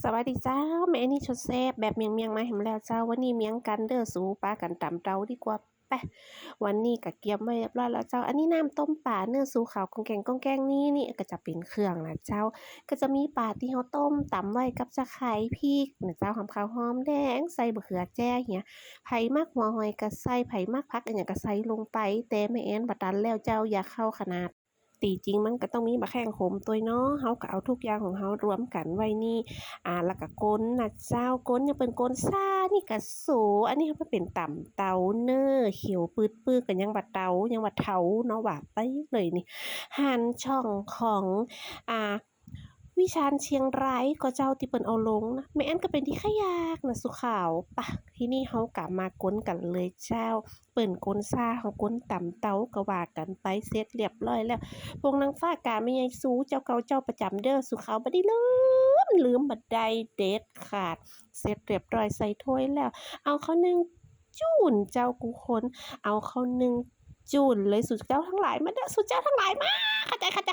ສະບາຍດີເຈົ້າ, ແມ່ແອນນີຊົນແຊບແບບມຽງໆມາໃຫ້ມາແລ້ວເຈົ້າ. ວັນນີ້ມຽງກັນເດີ້ສູ, ປາກັນຕຳເຕົາດີກວ່າ. ໄປ, ວັນນີ້ກະກຽມໄວ້ຮຽບຮ້ອຍແລ້ວເຈົ້າ. ອັນນີ້ນ້ຳຕົ້ມປາ, ເນື້ອສີຂາວກ່ອງແກ່ງໆນີ້, ນີ້ກະຈະເປັນເຄື່ອງນະເຈົ້າ. ກະຈະມີປາທີ່ເຮົາຕົ້ມຕຳໄວ້ກັບຕະໄຄ, ພິກນະເຈົ້າ, ຫອມຂາວ, ຫອມແດງ, ໃສ່ບະເຂືອແຈ້ເຫຍ. ໃຜມັກຫົວຫອຍກະໃສ່, ໃຜມັກຜັກອີ່ຫຍັງກະໃສ່ລົງໄປ, ແຕ່ແມ່ແອນບໍ່ຕັນແລ້ວເຈົ້າ, ຢາກເຂົ້າຂະໜາດ. ຕີຈິງມັນກະຕ້ອງມີໝາກແຂ້ງຂົມຕົວເນາະ. ເຮົາກະເອົາທຸກຢ່າງຂອງເຮົາລວມກັນໄວ້ນີ້ ອາ ລະກະກົນນະເຈົ້າ, ກົນ ຍັງເປັນກົນຊານີ້ກະສູ. ອັນນີ້ເຮົາມາເປັນຕຳເຕົາເນີ, ຂຽວປືດໆ ກະຍັງວ່າເຕົາ ຍັງວ່າເຖົາເນາະ, ວ່າໄປເລີຍນີ້. ຫັ້ນຊ່ອງຂອງ ອາ ວິຊານຊຽງລາຍກໍເຈົ້າ ທີ່ເພິ່ນເອົາລົງນະ, ແມ່ແອນກະເປັນທີ່ຄະຢາກນະສຸຂາວ. ປະ, ທີນີ້ເຮົາກະມາກົນກັນເລີຍເຈົ້າ. ເພິ່ນກົນຊາ ເຮົາກົນຕຳເຕົາ ກະວ່າກັນໄປ. ເສັດຮຽບຮ້ອຍແລ້ວ ຜົງນາງຟ້າກາແມ່ໃຫຍ່ສູ, ເຈົ້າເກົ່າເຈົ້າປະຈຳເດີ້ສຸຂາວ, ບໍ່ໄດ້ລືມ ລືມບໍ່ໄດ້ເດັດຂາດ. ເສັດຮຽບຮ້ອຍໃສ່ຖ້ວຍແລ້ວ ເອົາເຂົ້າໜຶ້ງຈູນເຈົ້າກູຄົນ, ເອົາເຂົ້າໜຶ້ງຈູນເລີຍສູ່ເຈົ້າທັງຫຼາຍມາເດີ້, ສູ່ເຈົ້າທັງຫຼາຍມາ. ເຂົ້າໃຈ ເຂົ້າ